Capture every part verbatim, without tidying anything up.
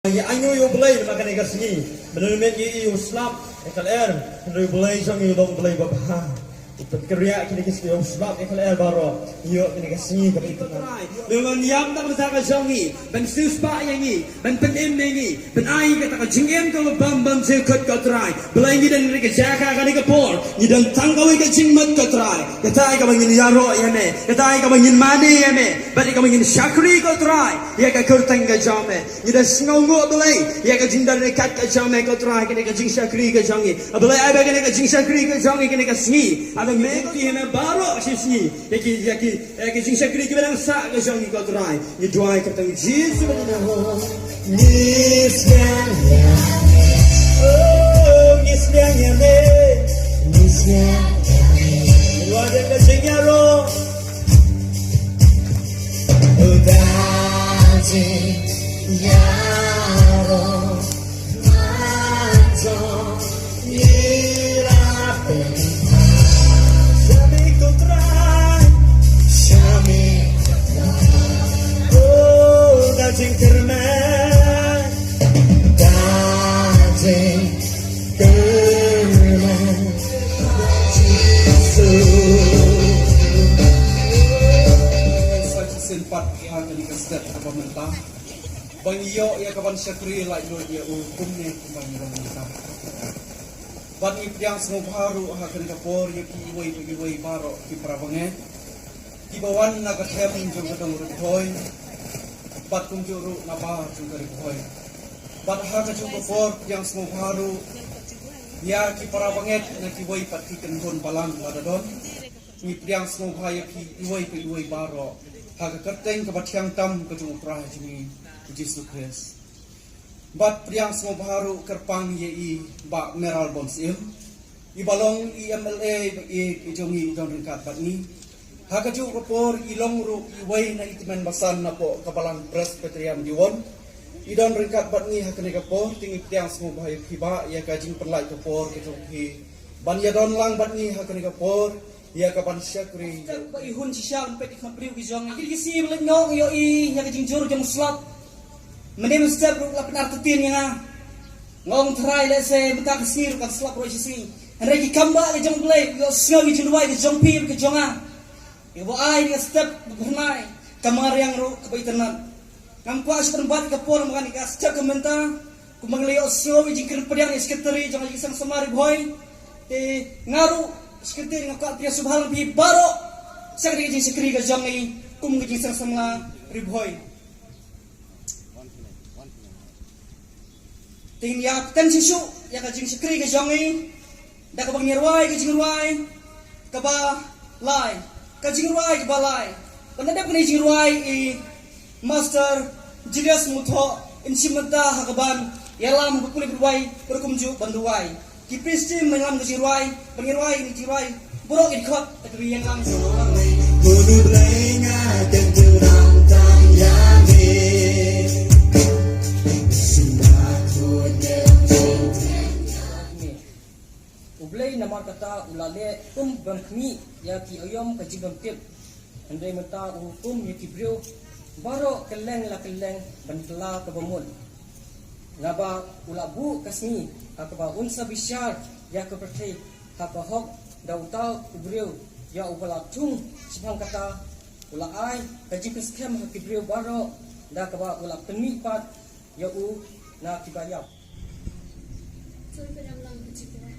Ngi ainguh ïa U Blei namar kane ka sngi. Mynta mynmiet ngi ïohi u slap ïa ka lyer, hynrei U Blei jong ngi u long U Blei babha. U pynkynriah kine ki sngi, u slap ïa ka lyer baroh, ïoh kane ka sngi kaba itynnad. Ngi wan ïap na ka bynta ka jong ngi, ban siewspah ïa ngi, ban pynim ïa ngi, ban ai kata ka jingim kaba bym bym jingkut, ko Trai. Balei ngi don ha kane ka jaka, kane ka por? Ngi don tang kawei ka jingmut, ko Trai. Katai kaba ngin ïaroh ïa me, katai kaba ngin mane ïa me, bad ïa kaba ngin shakri, ko Trai, ïa ka kyrteng ka jong me. Ngi da sngewnguh, Blei, ïa ka jingdon ryngkat ka jong me, ko Trai, kane ka jingshakri ka jong ngi. A Blei, ai ba kane ka jingshakri ka jong ngi kane ka sngi, a ba me, ko Trai, me baroh shi sngi ïa ki, ïa ki, ïa ki jingshakri kiba dang sah ka jong ngi, ko Trai. Ngi duwai ha ka kyrteng Jisu ba ngi na ho. Ngi sliang ïa me. Oh, ngi sliang ïa me. Ngi sliang ïa me. Ngi duwai ha ka kyrteng Jisu. Sa shisien pat ha kane ka step kaba mynta, ba ngi ïoh ïa ka ban shakri laitluid ïa u kumne kumba ngi long mynta. Bad ngi pdiang sngewbha ruh ha kane ka por ïa ki iwei pa iwei baroh ki para bangeit kiba wan na ka them jong ka dong Ri Bhoi, bad kumjuh ruh na bar jong ka Ri Bhoi. Bad ha kajuh ka por pdiang sngewbha ruh ïa ki para bangeit na kiwei pat ki kynhun balang lada don. Ngi pdiang sngewbha ïa ki iwei pa iwei baroh ha ka kyrteng kaba thiang tam ka jong U Trai jong ngi U Jisu Khrist. Bad pdiang sngewbha ruh kyrpang ïa i Bah Mayral Born Syiem, iba long i M L A ba ïeit i jong ngi, i don ryngkat bad ngi. Ha kajuh ka por i long ruh iwei na i tymmen basan napoh ka Balang Presbyterian Diwon. I don ryngkat bad ngi ha kane ka por. Te ngi pdiang sngewbha ïa phi Bah ïa ka jingpynlait ka por ka jong phi ban ïadon lang bad ngi ha kane ka por ïa ka ban shakri. Step ba i hun shisha ban peit ki khmat briew ki jong ngi. Ki sngi ba leit noh ngi ïohi ïa ka jingjur jong u slap. Mynne mynstep ruh la pynartatien ïa nga. Nga ong Trai, lehse mynta ka sngi ruh kan slap ruh shi sngi. Hynrei ki kam ba ka jong U Blei, ïohsngew ïa ka jingduwai ka jong phi bad ka jong nga. Ïa kaba ai ïa ka step ba phyrnai, ka mariang ruh kaba itynnad. Ngam kwah shuh ban bat ïa ka por, namar kane ka step ka mynta, kumba ngi la ïohsngew ïa ka jingkren pdiang ïa u Secretary jong ka Jingseng Samla Ri Bhoi. Te nga ruh Secretary nga kwah pdiang sngewbha lang phi baroh sha kane ka jingshakri ka jong ngi kum ka Jingseng Samla Ri Bhoi. Te ngin ïa kten shisha ïa ka jingshakri ka jong ngi da kaba ngin rwai ka jingrwai kaba lai. Ka jingrwai kaba lai ban da dep kane jingrwai i Master Julius Muthoh in shim bynta ha kaban ïalam ha ka pule ba duwai, ba kumjuh ban duwai. Ki priest team, ban lam ka jingrwai, ban ïa rwai ka jingrwai. Baroh ki dkhot, ka dkhot ïa nga. U Blei namar kata u la leh kum ban khmih ïa ki aïom ka jingbymtip. Hynrei mynta u hukum ïa ki briew baroh kylleng la kylleng ban kylla kaba mut. Naba u la buh ka sngi ha kaba un sa bishar ïa ka pyrthei ha ka hok da uta u briew ïa uba la thung. Shaphang kata u la ai ka jingpynskhem ha ki briew baroh da kaba u la pynmih pat ïa u na kiba ïap. Tun pynlong lang ka jingduwai.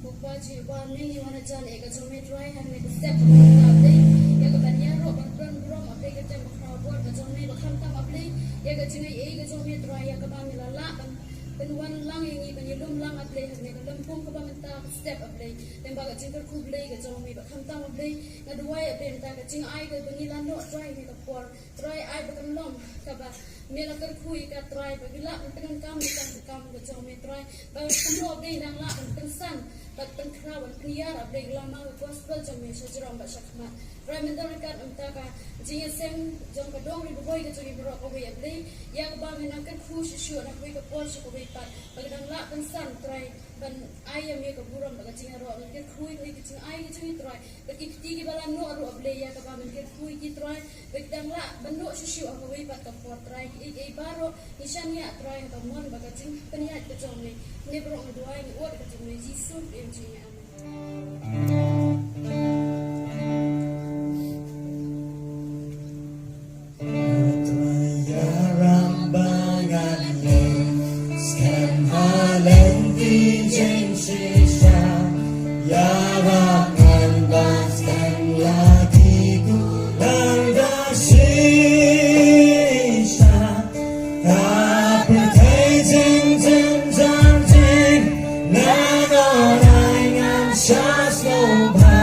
Ko Kpa jong ngi uba ha bneng, ngi wan hajan ïa ka jong me Trai, hangne ka step kaba mynta Blei, ïa ka ban ïaroh ban kren burom, A Blei, ka kyrteng bakhraw bor ka jong me, ba khamtam A Blei ïa ka jingaiei ka jong me Trai, ïa kaba me la lah ban pynwan lang ïa ngi, ban ïalum lang A Blei hangne ka lympung kaba mynta ka step A Blei. Tang ba ka jingkyrkhu Blei ka jong me, ba khamtam A Blei, nga duwai A Blei mynta ka jingai kaba ngi la noh Trai hangne ka por. Trai, ai ba kan long kaba me la kyrkhu ïa ka Trai, ba ki lah ban pyndonkam ïa ka kam ka jong me Trai, ba kumno A Blei nang lah ban pynsan bad pynkhraw ban pynïar A Blei ka lama ka gospel jong me sha jrong bad sha khmat. Trai, mynta ryngkat mynta ka jingïaseng jong ka dong Ri Bhoi ka jong ngi baroh kawei A Blei, ïa kaba me nang kyrkhu shuh shuh na kawei ka por sha kawei pat, ba ka dang lah pynsan Trai ban ai ïa me ka burom bad ka jingïaroh, ban kyrkhu ïa ka jingai ka jong ngi Trai. Bad ki kti kiba la noh ruh A Blei, ïa kaba men kyrkhu ïa ki Trai, ba ki dang lah ban noh shuh shuh ha kawei pat ka por Trai, ki Ïeit ei baroh ngi shaniah Trai ha ka mon bad ka jingpynïaid ka jong me. Ne baroh ngi duwai ngi wad ka jong me Jisu, em jong me. Amen. Trai ïaram ba ngan ïeng skhem ha lynti jingshisha. Ïaram ngan ban skhem ïa ki kular da shisha. Ha pyrthei jynjar jynjar ngan ong ai ngan shah sngewbha.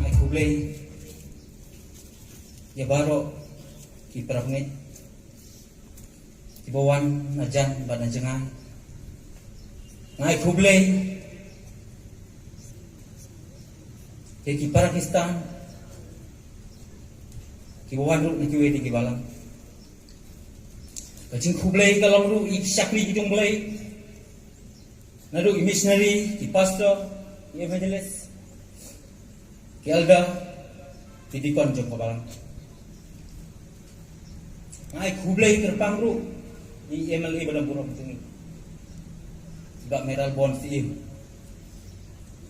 Ai khublei ïa baroh ki parabangeit kiba wan na jan bad na jngai. Nga ai khublei ïa ki para Khristan kiba wan ruh na kiwei de ki balang. Ka jingkhublei ka long ruh ïa ki shakri ki jong U Blei. Naduh i missionary, ki pastor, ki evangelist, ki elder, ki deacon jong ka balang. Nga ai khublei kyrpang ruh ïa i M L A ba don burom jong ngi, i Bah Mayralborn Syiem,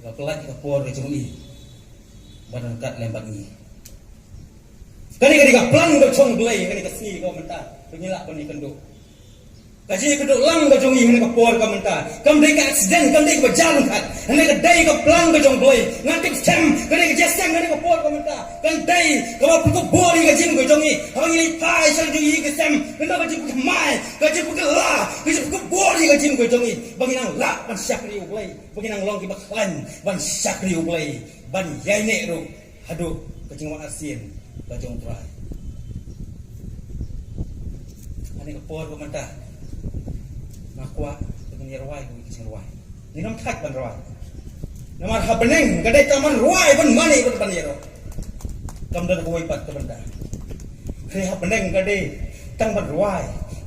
ba pynlait ka por ka jong i ban ryngkat lem bad ngi. Kane ka dei ka plan ka jong U Blei, kane ka sngi ka mynta ba ngi lah ban ïakynduh. Ka jingïakynduh lang ka jong ngi ha kane ka por ka mynta kam dei ka accident, kam dei kaba jia ryngkat. Hynrei ka dei ka plan ka jong U Blei. Nga tip skhem ka dei ka jingïaseng ha kane ka por ka mynta. Kan dei kaba pynkupbor ïa ka jingim ka jong ngi. Haba ngi leit phai sha la jong ngi ka sem, kan dei ka jingpynthymmai, ka jingpynkylla, ka jingpynkupbor ïa ka jingim ka jong ngi, ba ngin nang lah ban shakri U Blei, ba ngin nang long kiba khlaiñ ban shakri U Blei, ban ïaineh ruh haduh ka jingwan arsien ka jong U Trai. Ha kane ka por ka mynta nga kwah ba ngin ïa rwai kawei ka jingrwai. Ngin ym thait ban rwai. Namar ha bneng ka dei tang ban rwai, ban mane bad ban ïaroh. Kam don kawei pat ka bynta. Hynrei ha bneng ka dei tang ban rwai,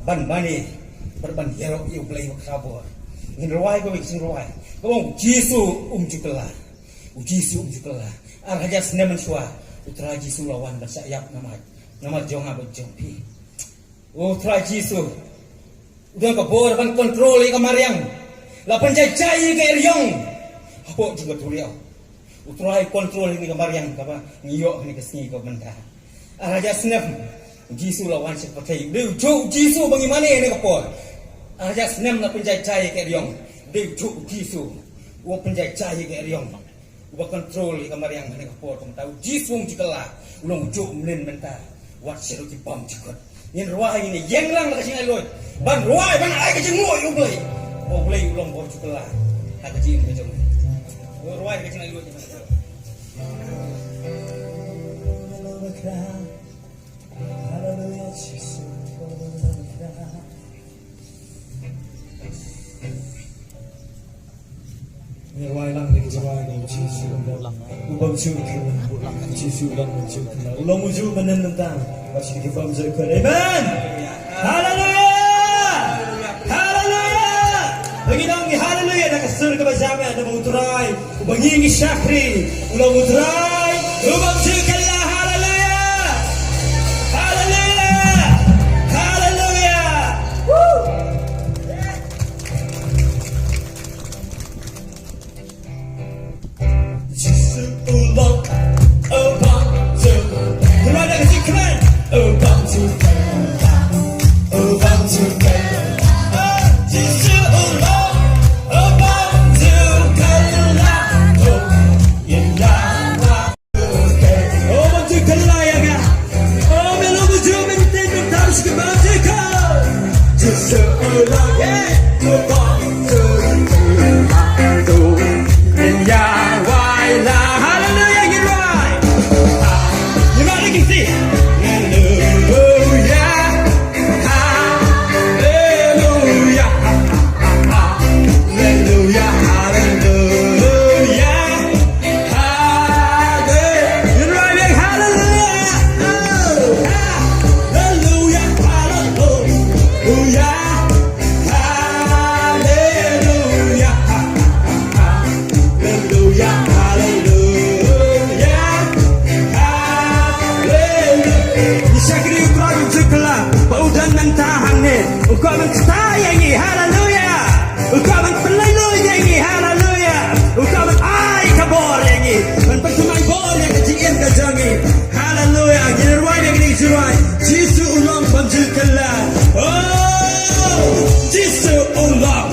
ban mane bad ban ïaroh ïa U Blei Bakhlabor. Ngin rwai kawei ka jingrwai kaba ong U Jisu um ju kylla. U Jisu um ju kylla. Ar hajar snem mynshuwa U Trai Jisu u la wan ban shah ïap namar, namar jong nga bad jong phi. U Trai Jisu u don ka bor ban kontrol ïa ka mariang. La pynjai jai ïa ka eriong hapoh jong ka duriaw. U Trai u kontrol ïa ka mariang kaba ngi ïoh ha kane ka sngi ka mynta. Ar hajar snem U Jisu u la wan sha ka pyrthei. Dei u juh U Jisu ba ngi mane ha kane ka por. Ar hajar snem la pynjai jai ïa ka eriong. Dei u juh U Jisu uba pynjai jai ïa ka eriong, uba kontrol ïa ka mariang ha kane ka por ka mynta. U Jisu um ju kylla, u long u juh, u mlien mynta, wat shaduh ki bymjukut. Ngin rwai, ngin ïeng lang da ka jingailuid ban rwai, ban ai ka jingmut ïa U Blei, ba U Blei u long uba ju kylla ha ka jingim ka jong ngi. Rwai da ka jingailuid. Haleluya, Jisu. Ngi rwai lang da ka jingrwai, Jisu u long uba ju kylla, Jisu u long uba ju kylla, u long uba ju mynnin mynta bad shi ki bymjukut. Amen. Haleluya. Haleluya. Ba ngi ong haleluya da ka sur kaba jam ïa U Trai. Uba ngi ngi shakri u long U Trai uba ju kylla. Haleluya. Haleluya. Haleluya. Woo. Jisu u long uba ju kylla. Uba ju kylla. Uba ju kylla. Jisu u long uba ju kylla. Oh, yeah, yeah. Hallelujah, ngin rwai. Ngin rwai lagi, sih. Hallelujah, hallelujah, hallelujah, hallelujah. Hallelujah. Hallelujah. Hallelujah. Hallelujah. Hallelujah. Hallelujah. Hallelujah. Ngi shakri U Trai Jong ngi, ba u don mynta hangne. U kwah ban kta ïa ngi. Hallelujah. U kwah ban pynlait lut ïa ngi, haleluya. U kwah ban ai ka bor ïa ngi, ban pynthymmai bor ïa ka jingim ka jong ngi, haleluya. Ngi rwai ïa kine ki jingrwai, Jisu u long bym ju kylla. Oh, Jisu u long.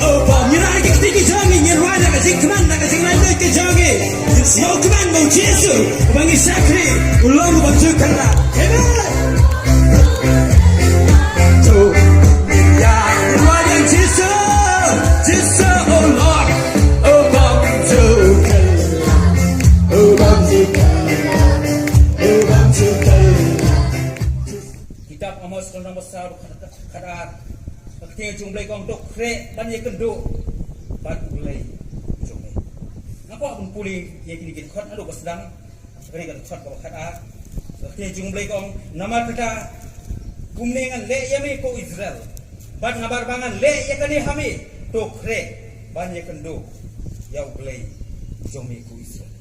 Oh, bym ngi rwai ïa kine ki jong ngi, ngi rwai ïa ka jingkmen, ïa ka jinglait lut ka jong ngi. Ngi sngewkmen ba u Jisu, ba ngi shakri, u long u bym ju kylla. Amen. Kitab Amos lynnong ba saw, dkhot, dkhot ar. Ka ktien jong U Blei ka ong to khreh ban ïakynduh bad U Blei jong me. Nga kwah ban pule ïa kine ki dkhot naduh ba sdang. Kane ka dkhot kaba khatar. Ka ktien jong U Blei ka ong, namar kata, kumne ngan leh ïa me ko Israel. Bad namar ba ngan leh ïa kane ha me, to khreh ban ïakynduh ïa U Blei jong me ko Israel.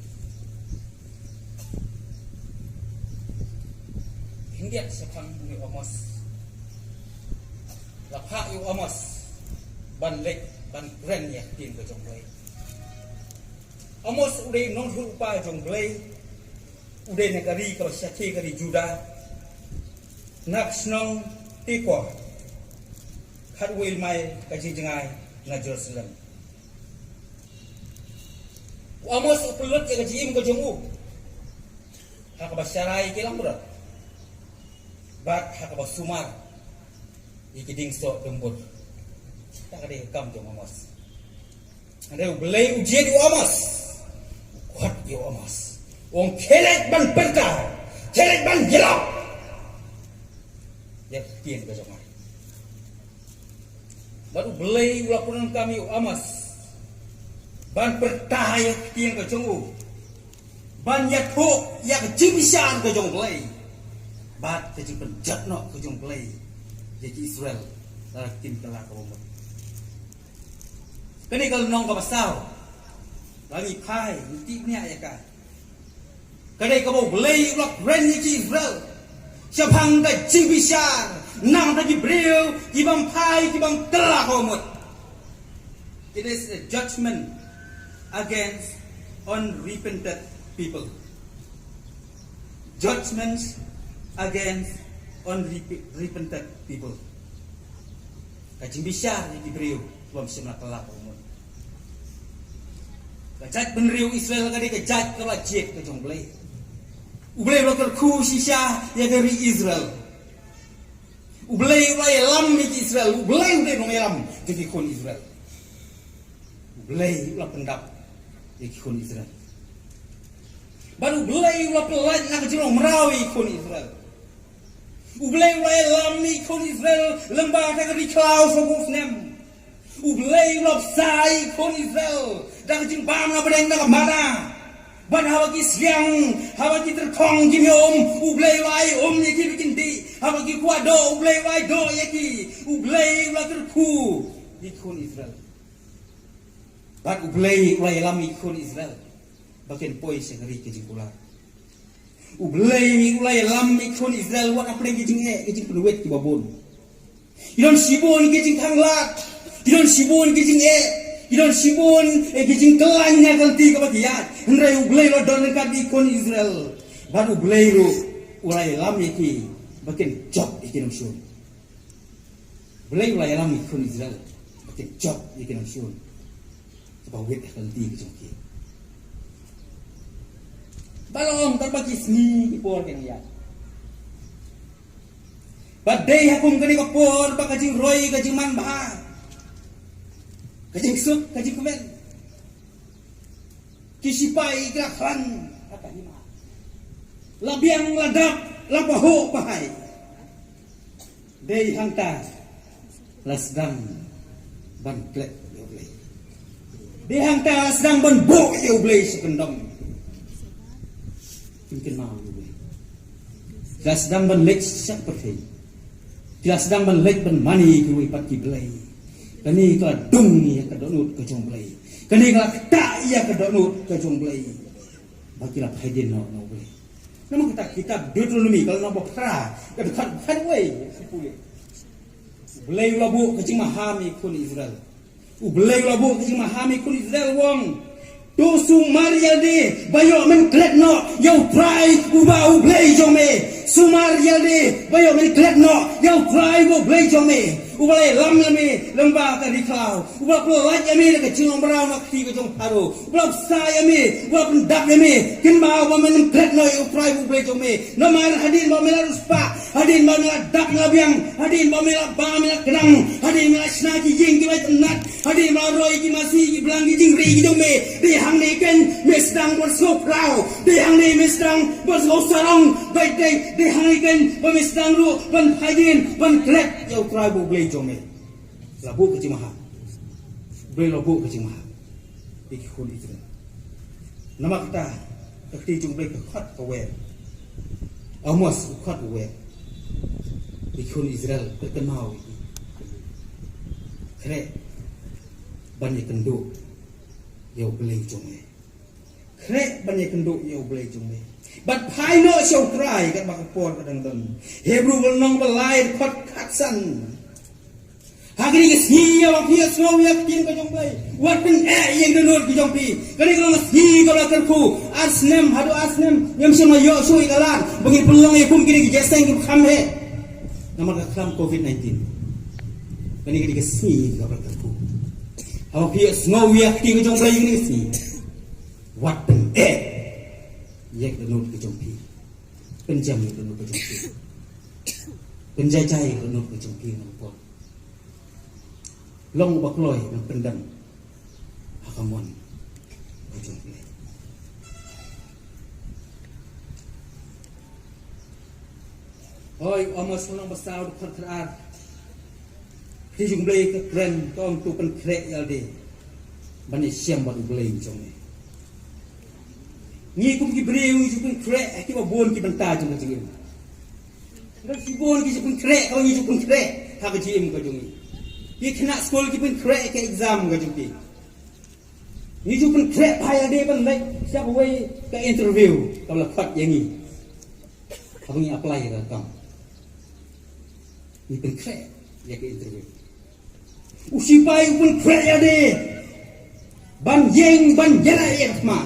Khyndiat shaphang une u Amos. La phah ïa u Amos ban leit ban kren ïa ka ktien ka jong U Blei. Amos u dei u nongïathuhlypa jong U Blei, u dei na ka ri kaba shakri, ka ri Judah, na ka shnong Tekoa, khatwei mail ka jingjngai na Jerusalem. U Amos u pynlut ïa ka jingim ka jong u ha kaba sharai ki langbrot bad ha kaba sumar ïa ki dieng soh dumbur. Kata ka dei ka kam jong u Amos. Hynrei U Blei u jied ïa u Amos. U khot ïa u Amos. U ong khie leit ban pyrta, khie leit ban ïalap ïa ka ktien ka jong nga. Bad U Blei u la pyndonkam ïa u Amos ban pyrta ïa ka ktien ka jong u, ban ïathuh ïa ka jingbishar ka jong U Blei bad ka jingpynjot noh ka jong U Blei ïa ki Israel da ka ktien kylla kaba mut. Kane ka lynnong kaba saw, la ngi phai, ngi tip nia ïa ka. Ka dei kaba U Blei u la kren ïa ki Israel shaphang ka jingbishar na ka bynta ki briew ki bym phai, ki bym kylla kaba mut. It is a judgment against unrepented people. Judgment against unrepented people. Ka jingbishar ïa ki briew ki bym shym la kylla kaba mut. Ka jaitbynriew Israel ka dei ka jait kaba la jied ka jong U Blei. U Blei u la kyrkhu shisha ïa ka ri Israel. U Blei u la ïalam ïa ki Israel. U Blei u dei u nongïalam ïa ki khun Israel. U Blei u la pyndap ïa ki khun Israel. Bad U Blei u la pynlait na ka jinglong mraw ïa ki khun Israel. U Blei u la ïalam ïa ki khun Israel lyngba kata ka ri khlaw shibun snem. U Blei u la bsa ïa ki khun Israel da ka jingbam na pdeng na ka mana. Bad haba ki sliang, haba ki tyrkhong kim ïoh um, U Blei u la ai um ïa ki ba kin dih. Haba ki kwah doh, U Blei u la ai doh ïa ki. U Blei u la kyrkhu ïa ki khun Israel. Bad U Blei u la ïalam ïa ki khun Israel ba kin poi sha ka ri ka jingkular. U Blei u la ïalam ïa ki khun Israel wat hapdeng ki jingeh, ki jingpynwit kiba bun. Ki don shibun ki jingkhanglad, ki don shibun ki jingeh, ki don shibun, eh, ki jingkylla na ka lynti kaba ki ïaid. Hynrei U Blei u la don ryngkat ïa ki khun Israel. Bad U Blei ruh u la ïalam ïa ki ba kin jop ïa ki nongshun. Blei u la ïalam ïa ki khun Israel ba kin jop ïa ki nongshun kiba wit ha ka lynti ka jong ki. Ba long tang ba ki sngi ki por ki nang ïaid. Ba dei ha kum kane ka por ba ka jingroi ka jingman bha, ka jingsuk ka jingkmen, ki shipai ki la khlaiñ ha ka hima, la biang la dap, la pahuh pahai. Dei hangta la sdang ban klet ïa U Blei. Dei hangta la sdang ban buh ïa U Blei sha kyndong. Phin kynmaw ïa U Blei. La sdang ban leit sha pyrthei. La sdang ban leit ban mane ïa kiwei pat ki blei. Kane ka la dung ïa ka dohnud ka jong U Blei. Kane ka la ktah ïa ka dohnud ka jong U Blei. Ba ki la phai dien noh na U Blei. Namar kata kitab Deuteronomi ka lynnong ba phra, ka dkhot khatwei, U Blei u la buh ka jingmaham ïa ki khun Israel. U Blei u la buh ka jingmaham ïa ki khun Israel u ong, to sumar ïalade ba ïoh men klet noh ïa U Trai uba U Blei jong me. Sumar ïalade ba ïoh men klet noh ïa U Trai uba U Blei jong me, uba la ïalam ïa me lyngba ka ri khlaw, uba la pyllait ïa me na ka jinglong mraw na ka kti ka jong Pharaoh, uba la bsa ïa me, uba la pyndap ïa me. Kynmaw ba men ym klet noh ïa U Trai uba U Blei jong me. Namar hadien ba me la riewspah, hadien ba me la dap me la biang, hadien ba me la bah me la kdang, hadien me la shna ki ïing kiba itynnat, hadien ba me la roi ki masi ki blang ki jingri ki jong me, dei hangne keiñ me sdang ban sngewkhraw, dei hangne me sdang ban sngewsarong. Dei, dei, dei hangne keiñ ba me sdang ruh ban phai dien ban klet ïa U Trai uba U Blei jong me. La buh ka jingmaham. U Blei la buh ka jingmaham ïa ki khun Israel. Namar kata ka kti jong U Blei ka khot kawei, Amos u khot kawei, ïa ki khun Israel, ka kynmaw ïa ki. Khreh ban ïakynduh ïa U Blei jong me. Khreh ban ïakynduh ïa U Blei jong me bad phai noh sha U Trai katba ka por ka dang don. Hebru ka lynnong ba lai, dkhot khatsan. Ha kane ka sngi ïa ba phi ïohsngew ïa ka ktien ka jong U Blei, wat pyneh ïa ka dohnud ka jong phi. Kane ka long ka sngi kaba la kyrkhu, ar snem haduh ar snem ngim shym la ïoh shuh ïa ka lad ba ngin pynlong ïa kum kine ki jingïaseng kiba kham heh namar ka khlam covid nineteen. Kane ka dei ka sngi kaba la kyrkhu. Haba phi ïohsngew ïa ka ktien ka jong U Blei ha kane ka sngi, wat pyneh ïa ka dohnud ka jong phi. Pynjem ïa ka dohnud ka jong phi. Pynjai jai ïa ka dohnud ka jong phi, nongpop. Long uba kloi, nang pyndem ha ka mon ka jong U Blei. Hooid, Amos lynnong ba saw, dkhot khatar. Ka ktien jong U Blei ka kren, ka ong, to pynkhreh ïalade ban ïashem bad U Blei jong me. Ngi kum ki briew ngi ju pynkhreh ha kiba bun ki bynta jong ka jingim. Ngi ju bun ki ju pynkhreh, kaba ngi ju pynkhreh ha ka jingim ka jong ngi. Ki khynnah skul ki pynkhreh ha ka exam ka jong ki. Ngi ju pynkhreh bha ïalade ban leit sha kawei ka interview kaba la khot ïa ngi. Haba ngi apply ïa ka kam, ngi pynkhreh ïa ka interview. U sipai u pynkhreh ïalade ban ïeng ban ïaleh ïa ka thma.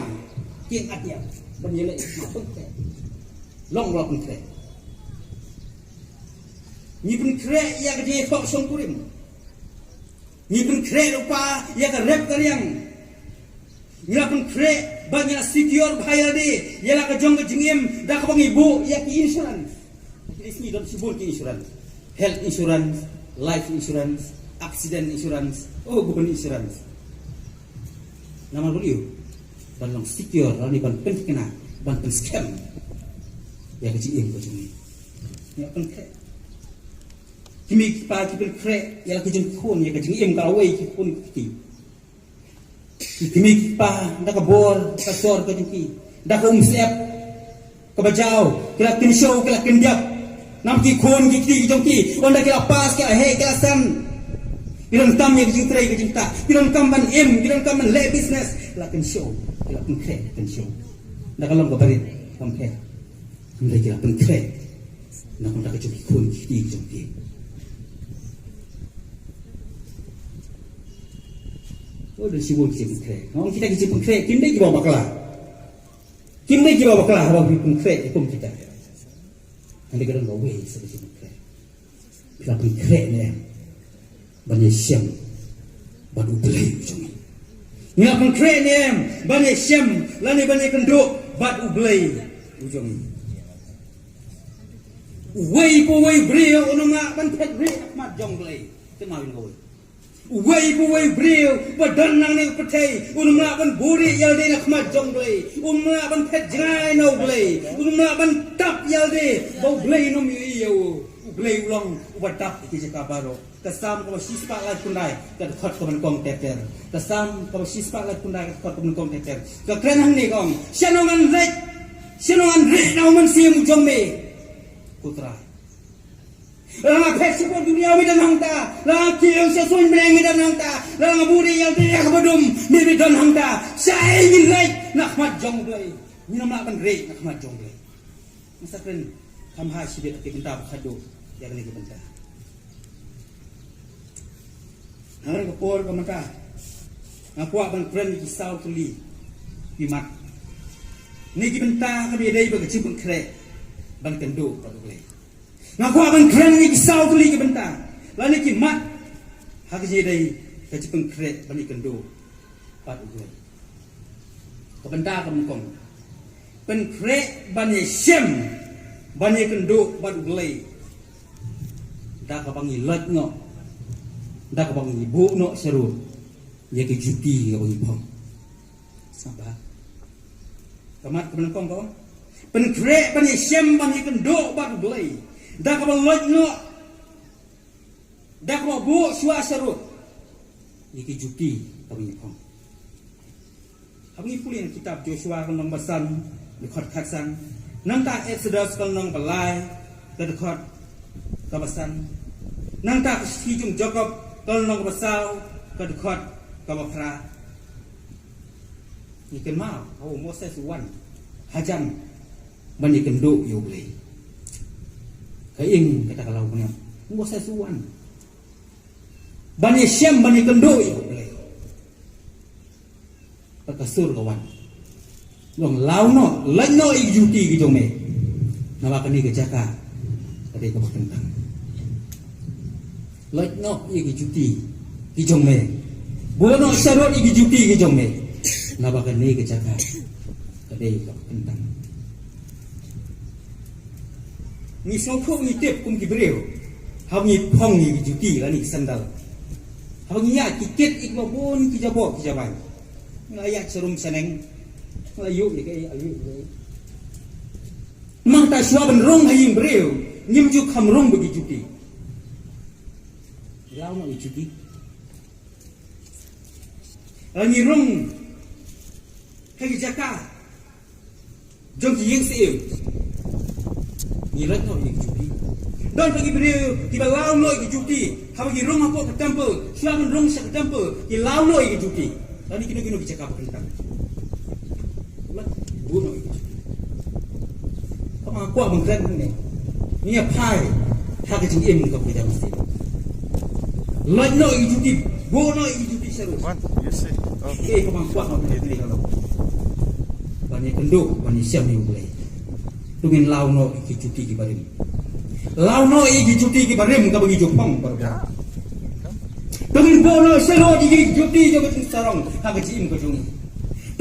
Ïeng atiar ban ïaleh ïa ka thma, pynkhreh. Long ba la pynkhreh. Ngi pynkhreh ïa ka jingïathoh shongkurim. Ngi pynkhreh lypa ïa ka rep ka riang. Ngi la pynkhreh ba ngi la secure bha ïalade ïa la ka jong ka jingim da kaba ngi buh ïa ki insurance. Ki sngi don shibun ki insurance. Health insurance, life insurance, accident insurance, oh, bun insurance. Namar balei? Ban long secure, lane ban pynthikna, ban pynskhem ïa ka jingim ka jong ngi. Ngi la pynkhreh. Ki mei ki pa ki pynkhreh ïa la ki jingkhun, ïa ka jingim ka lawei, ki khun ki kti. Ki mei ki pa da ka bor ka sor ka jong ki, da ka umsyep kaba jaw, ki la kynshew, ki la kyndiap. Namar ki khun ki kti ki jong ki, ynda ki la pass, ki la heh, ki la sem, ki donkam ïa ka jingtrei ka jingktah, ki donkam ban im, ki donkam ban leh business, ki la kynshew, ki la pynkhreh, kynshew. Da ka long kaba rit, kam pher. Hynrei ki la pynkhreh na ka bynta ka jong ki khun ki kti ki jong ki. Oh, don shibun ki jingpynkhreh. Nga ong kita ki jingpynkhreh kim dei kiba bakla. Kim dei kiba bakla haba phi pynkhreh kum kita. Hynrei ka don kawei sa ka jingpynkhreh. Phi la pynkhreh ne em ban ïashem bad U Blei u jong ngi? Ngi la pynkhreh ne em ban ïashem lane ban ïakynduh bad U Blei u jong ngi? Uwei pa uwei briew un ym lah ban phet rieh na khmat jong U Blei. Te ma win kawei. Uwei pa uwei briew ba don nangne ha pyrthei un ym lah ban buh rieh ïalade na khmat jong U Blei. Un ym lah ban phet jngai na U Blei. Un ym lah ban tap ïalade ba U Blei un ym ïohi ïa u. U Blei u long uba tap ïa ki jaka baroh. Ka Salm kaba shispah laiphew khyndai ka dkhot kaba nyngkong ter ter. Ka Salm kaba shispah laiphew khyndai ka dkhot kaba nyngkong ter ter. Ka kren hangne ka ong, shano ngan leit? Shano ngan rieh na u mynsiem jong me, ko Trai? Lada nga phet shapoh duriaw me don hangta, lada nga kiew sha suiñ bneng me don hangta, lada nga buh rieh ïalade ha kaba dum me me don hangta. Shaei ngin leit na khmat jong U Blei? Ngin ym lah ban rieh na khmat jong U Blei. Nga sa kren kham ha shibit ki bynta ba khatduh ïa kane ka bynta. Hynrei ka por ka mynta nga kwah ban kren ïa ki saw tylli ki mat. Kine ki bynta ka dei ba ka jingpynkhreh ban kynduh bad U Blei. Nga kwah ban kren ïa ki saw tylli ki bynta lane ki mat ha ka jingïadei ka jingpynkhreh ban ïakynduh bad U Blei. Ka bynta ka nyngkong, pynkhreh ban ïashem ban ïakynduh bad U Blei da kaba ngi loit noh, da kaba ngi buh noh sharud ïa ki juti kaba ngi phong. Sngap bha. Ka mat kaba nyngkong ka ong, pynkhreh ban ïashem ban ïakynduh bad U Blei da kaba loit noh, da kaba buh shuwa sharud ïa ki juti kaba ngi phong. Haba ngi pule na kitab Joshua ka lynnong ba san, dkhot khatsan. Nangta Exodus ka lynnong ba lai, ka dkhot kaba san. Nangta ka shithi jong Jakob ka lynnong ba saw, ka dkhot kaba phra. Ngi kynmaw, oh, Moses u wan hajan ban ïakynduh ïa U Blei. Ka ïing kata ka law bniah. Moses u wan ban ïashem ban ïakynduh ïa U Blei. Bad ka sur ka wan. Long, law noh, loit noh ïa ki juti ki jong me. Naba kane ka jaka ka dei kaba kyntang. Loit noh ïa ki juti ki jong me. Buh noh sharud ïa ki juti ki jong me. Naba kane ka jaka ka dei kaba kyntang. Ngi sngewthuh, ngi tip kum ki briew haba ngi phong ïa ki juti lane ki sandal. Haba ngi ïaid ki kit ïa kiba bun ki jaboh ki jabai. Nga ïaid sharum shaneng, nga ïoh ïa kaei, ïoh ïa kaei. Nangta shuwa ban rung ha ïing briew, ngim ju kham rung bad ki juti. Law noh ïa ki juti. Lada ngi rung ha ki jaka jong ki ïing syiem, ngi loit noh ïa ki juti. Don pat ki briew kiba law noh ïa ki juti haba ki rung hapoh ka temple, shuwa ban rung sha ka temple ki law noh ïa ki juti. Lane kino kino ki jaka ba kyntang. Buh noh ïa ki juti. Kaba nga kwah ban kren hangne, ngi ïa phai ha ka jingim kaba ïadei bad U Blei. Loit noh ïa ki juti, buh noh ïa ki juti sharud. Wan, you see. Oh. Te kaba nga kwah ban kren hangne ka long ban ïakynduh, ban ïashem ïa U Blei. To ngin law noh ïa ki juti kiba rim. Law noh ïa ki juti kiba rim kaba ngi ju phong baroh. To ngin buh noh sharud ïa ki juti jong ka jingsarong ha ka jingim ka jong ngi.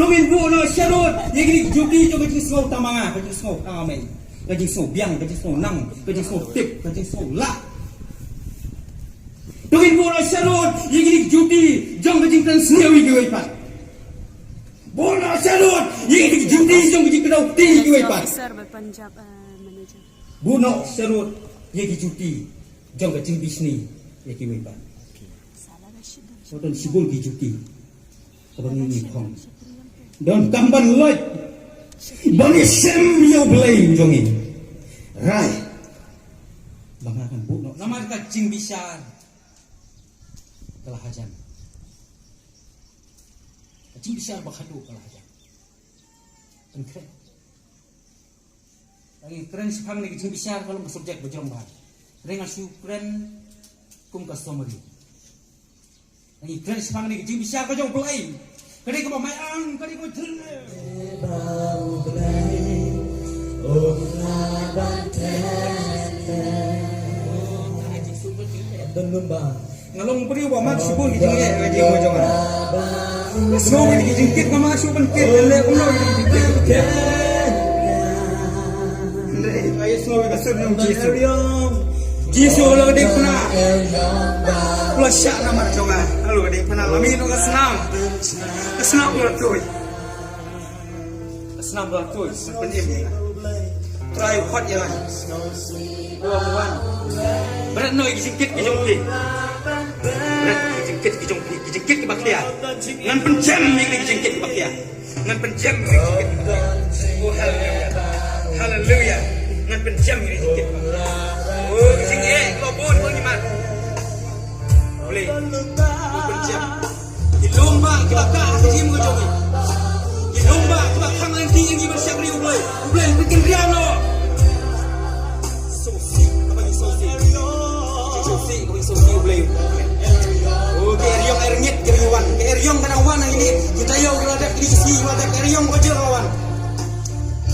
To ngin buh noh sharud ïa ki juti jong ka jingsngew tamanga, ka jingsngew khamei, ka jingsngew biang, ka jingsngew nang, ka jingsngew tip, ka jingsngew lah. To ngin buh noh sharud ïa ki juti jong ka jingkren sniew ïa kiwei pat. Buh noh sharud ïa ki juti jong ka jingkdew kti ïa kiwei pat. Officer ba Punjab, eh, manager. Buh noh sharud ïa ki juti jong ka jingbishni ïa kiwei pat. Sa don shibun ki juti kaba ngi ngi phong. Donkam ban loit ban ïashem ïa U Blei jong ngi. Rai ba nga kan buh noh namar ka jingbishar ka la hajan. Ka jingbishar ba khatduh ka la hajan. Pynkhreh. Ngi kren shaphang ïa ka jingbishar ka long ka subject ba jrong bha. Hynrei nga shu kren kum ka summary. Ngi kren shaphang ïa ka jingbishar ka jong U Blei. Ka dei kaba mai ang, ka dei kaba jrong. Nga long briew ba mat shibun ki jingeh ha ka jingim ka jong nga. Sngewbha ïa ki jingkit nga, ma shu ban kit, leh kumno ïa ki jingkit. Jisu. Jisu, la ka diengphna. La shah namar jong nga. Halo ka diengphna, la mih na ka snam. Ka snam la tuid. Ka snam la tuid. Ngan pynim ïa nga. Trai, khot ïa nga. Wan, wan. Bret noh ïa ki jingkit ki jong phi. Bret ki jingkit ki jong phi. Ki jingkit kiba khia. Ngan pynjem ïa ki jingkit kiba khia. Ngan pynjem ïa ki jingkit. Oh, haleluya. Haleluya. Ngan pynjem ïa ki jingkit. Oh, ki jingeh kiba bun bun ki man. Blei. Ngan pynjem. Ki lum ba kiba kah ha ka jingim ka jong ngi. Ki lum ba kiba khang lynti ïa ngi ban shakri U Blei. U Blei, pynkyndriang noh. Sngewsih, kaba ngi sngewsih. Sngewsih, kaba ngi sngewsih U Blei. Oh, ki eriong erngit ki ngi wan. Ki eriong ka nang wan hangne. Kita ïoh ki la dep ki sngi, ki la dep ki eriong ka jong la wan.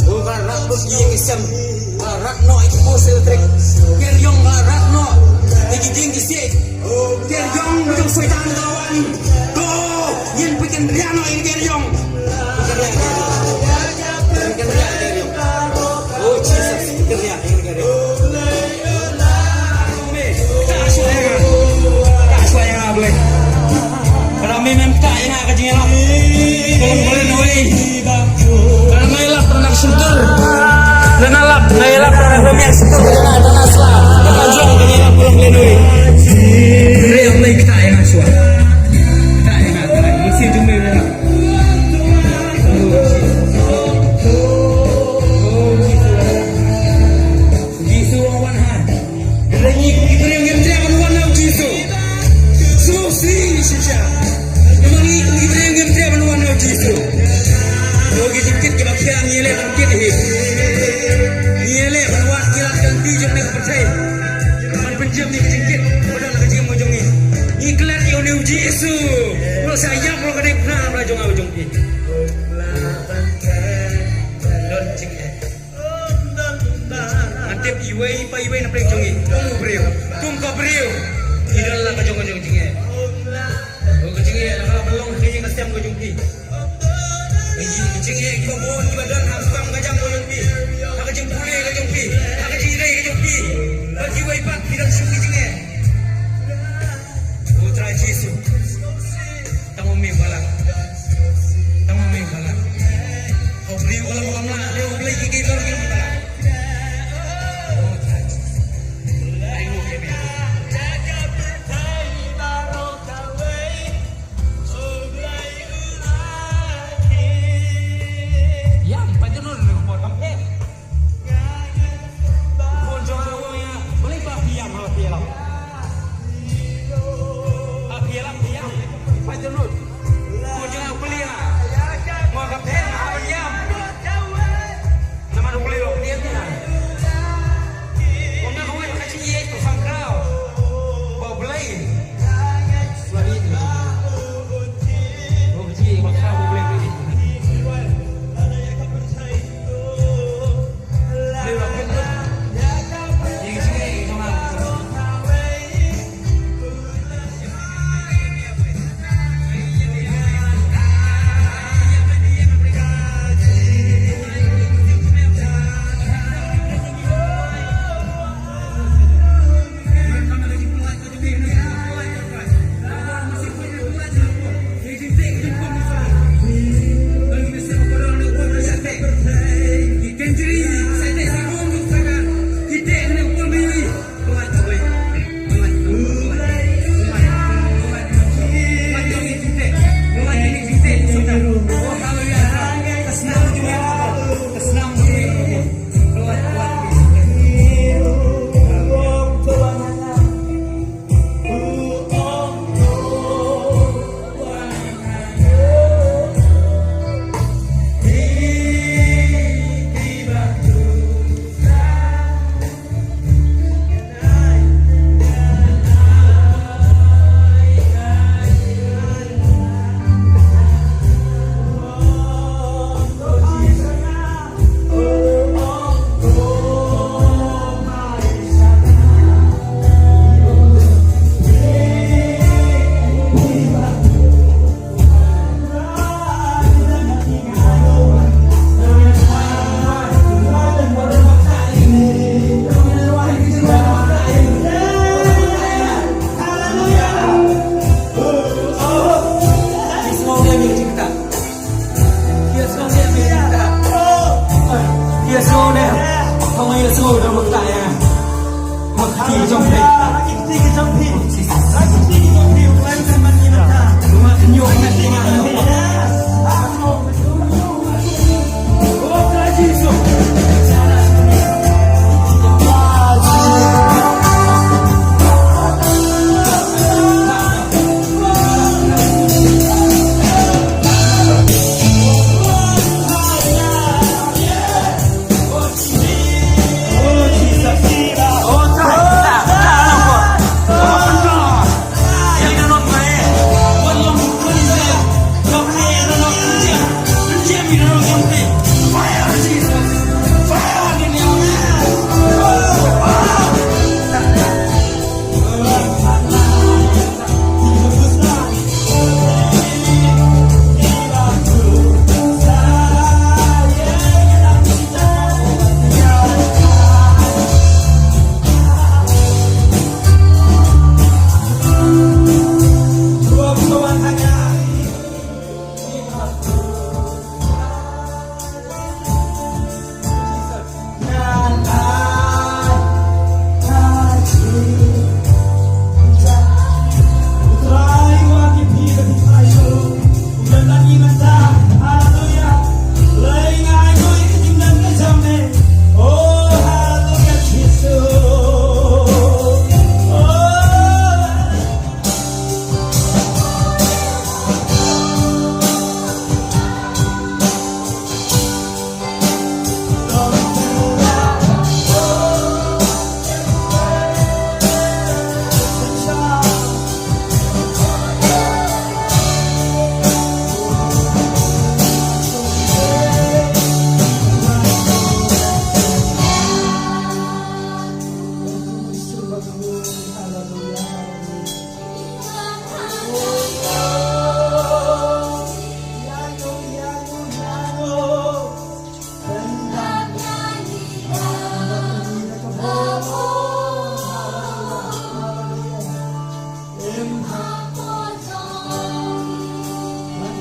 Oh, ka la rak lut ïa ki sem. Ka la rak noh ïa ki post elektrik. Ki eriong ka la rak noh ïa ki dieng ki siej. Ki eriong ka jong Soitan ka la wan. To, ngin pynkyndriang noh ïa ki eriong. Pynkyndriang. Pynkyndriang ïa ki eriong. Oh, Jesus, pynkyndriang ïa ki eriong. Ka dang mem ka ïa nga ka jingïalap. Tolong belen oi. Ka dang ïalap tang na ka shyntur. Ka dang ïalap, ka ïalap tang na ka shyntur. Ka dang ïalap tang na sla. Ka dang jong ka ïalap, tolong belen oi. Re am lai ka ïa nga shuwa. Ka ïa nga, ka ïa nga. Mesti jumpa ïa nga. Jisu wan ha. Ngi ki briew ngim treh ban wan na u Jisu. Sngewsih shisha. Namar ngi ki briew ngim treh ban wan na u Jisu. Ki jingkit kiba khia ngi leh ban kit hi. Ngi leh ban wad ki lad ki lynti jong ngi ka pyrthei. Ban pynjem ïa ki jingkit ba don ha ka jingim ka jong ngi. Ngi klet ïa une u Jisu. Ba sa ïap ruh ka diengphna namar jong nga bad jong phi. Don jingeh. Ngan tip iwei pa iwei na pdeng jong ngi. Kum u briew. Kum ka briew. Ngi don la ka jong ka jong jingeh. Ka jingeh la ka long ka jingeh ka sem ka jong phi. Ka jingeh kiba bun kiba don ha ka kam ka jam ka jong phi. Ha ka jingpule ka jong phi. Ha ka jingdei ka jong phi. Bad kiwei pat ki don shuh ki jingeh. O Trai Jisu. Tang ma me balang. Tang ma me balang. Hau briew balang balang la, leh u Blei ki ki balang balang. Ai mo ke me.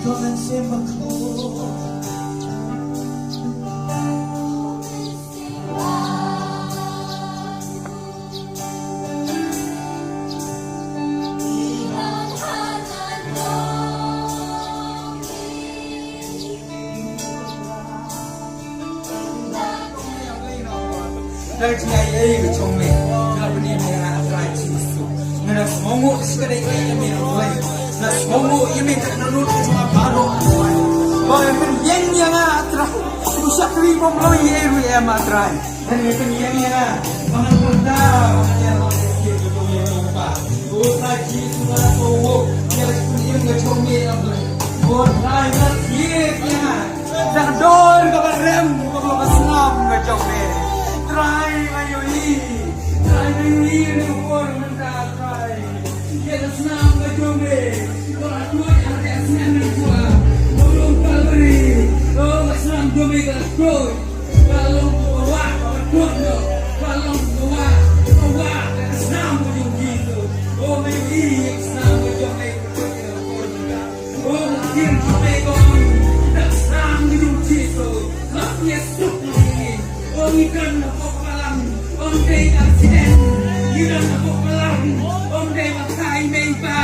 Nga sngewnguh ïa me, Trai Jisu. Nga sngewnguh ïa me, Trai. Nga sngewnguh ïa me, Trai, na lut ka jong nga baroh, Trai. Ba ïa pynïeng ïa nga, Trai. U shakri bym loi ei ruh em, Trai. Ngan ïa pynïeng ïa nga. Ba ngan pynda, ba ngan ïa lok ïa ka jong me, Trai. O Trai Jisu, nga sngewnguh ïa ka jingpynïeng ka jong me, Trai. O Trai, nga thied ïa nga. Da ka dor kaba rem, kaba ka snam ka jong me. Trai, nga ïohi. Trai, nga ïohi, nga ïohi mynta, Trai. Ïa ka snam ka jong me. Kaba la tuid ha ka snam mynta. Ka long Kalbari. Oh, ka snam jong me ka la tuid. Ka long ka wah, ka tuid, ka long ka wah, ka wah, ka snam ka jong Jisu. Oh, nga ïohi, ka snam ka jong me. Oh, ka snam ka jong me. Oh, ngi don hapoh ka balang. Ym dei accident. Ngi don hapoh ka balang. Ym dei ba kai mei ba.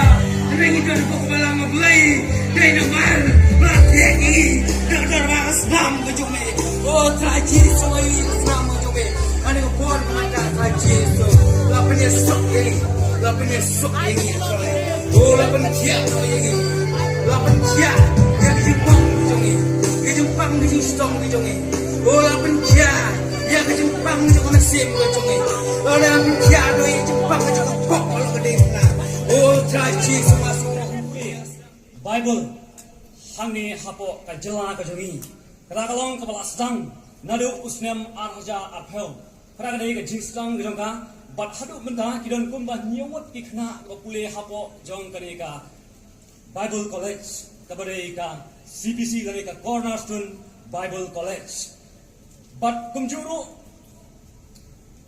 Ngi don hapoh ka balang, Blei. Dei namar ba ngi don hapoh ka snam ka jong me. Oh, Trai Jisu, ka snam ka jong me. Kane ka por ka mata, Trai Jisu. La pynïasuk ïa ngi. La pynïasuk ïa ngi, Trai. Oh, la pynjah ïa ngi. La pynjah ïa ka jingpang ka jong ngi. Ka jingpang ka jingshitom ka jong ngi. Oh, la pynjah ïa ka jingpang ka jong ka mynsiem ka jong ngi. Oh, la pynjah ïa ka jingpang ka jong ka pop ka long ka dei na. Oh, Trai Jisu Khrist. Baibl hangne hapoh ka jylla ka jong ngi. Kata ka long kaba la sdang naduh u snem ar hajar arphew. Kata ka dei ka jingsdang ka jong ka, bad haduh mynta ki don kumba hynñiew ngut ki khynnah kiba pule hapoh jong kane ka Bible College, kaba dei ka C P C lane ka Cornerstone Bible College. Bad kumjuh ruh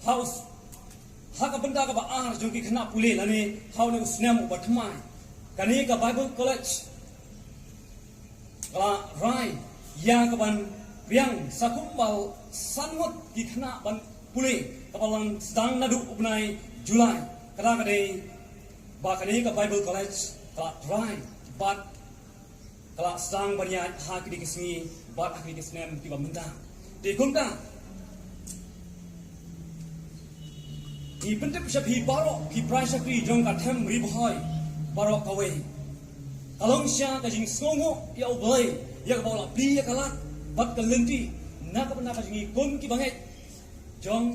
ha u s-, ha ka bynta kaba ar jong ki khynnah pule lane ha une u snem uba thymmai, kane ka Bible College ka la rai ïa ka ban pdiang sa kumba san ngut ki khynnah ban pule, kaba la sdang naduh u bnai July. Kata ka dei ba kane ka Bible College ka la trai bad ka la sdang ban ïaid ha kine ki sngi bad ha kine ki snem kiba mynta. Te kumta ngi pyntip sha phi baroh ki para shakri jong ka Them Ri Bhoi baroh kawei. Ka long shisha ka jingsngewnguh ïa U Blei ïa kaba u la plie ïa ka lad bad ka lynti na ka bynta ka jong ngi kum ki bangeit jong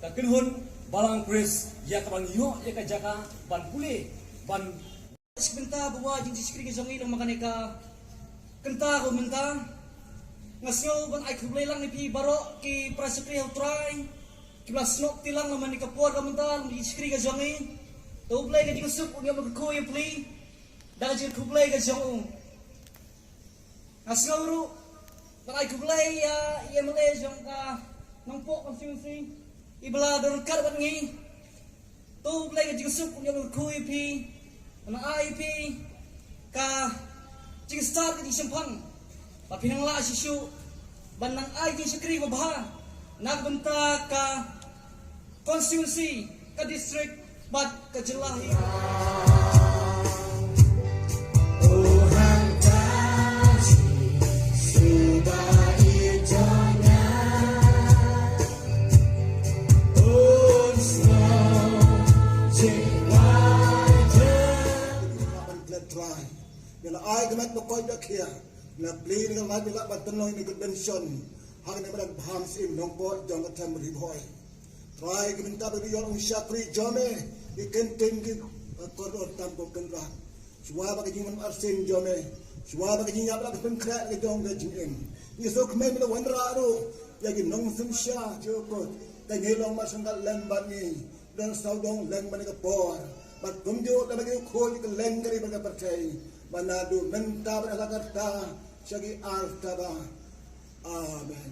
ka kynhun Balang Khrist, ïa kaba ngi ïoh ïa ka jaka ban pule ban Shi bynta ba wad jingshakri ka jong ngi long ma kane ka kynta ka mynta. Nga sngew ban ai khublei lang ïa phi baroh ki para shakri ha U Trai kiba la snoh kti lang long ma kane ka por ka mynta long jingshakri ka jong ngi. To U Blei ka jingsuk un ïa ba kyrkhu ïa phi da ka jingkhublei ka jong u. Nga sngew ruh ban ai khublei ïa i M L A jong ka Nongpoh constituency iba la don ryngkat bad ngi. To U Blei ka jingsuk un ïa ba kyrkhu ïa phi. Ban ai ïa phi ka jingstad ka jingshemphang ba phin nang lah shisha ban nang ai jingshakri babha na ka bynta ka constituency, ka district bad ka jylla hi. Trai. Ïa la ai ka met ba koit ba khia. Ïa la plie ïa ka met ïa la ba tynlong ïa ka benshon. Ha kane ba la bam siem Nongpoh jong ka Them Ri Bhoi. Trai ka mynta ba ïa la ong shakri jong me. Ïa ken ken ki kordor tam ko ken ra. Shuwa ba ka jingmon arsien jong me. Shuwa ba ka jingïap la ka pynkhreh ka jong ka jingim. Ïa so kmen ba la wanrah ruh. Ïa ki nongshim sha jong ko. Ka ngi long ma sangkal lem bad ngi. Don sawdong leng ban ka por. Bad kumjuh da bagi u khun ka leng kari ban ka pyrthei. Ba naduh mynta bad ha la karta sha ki ar taba. Amen.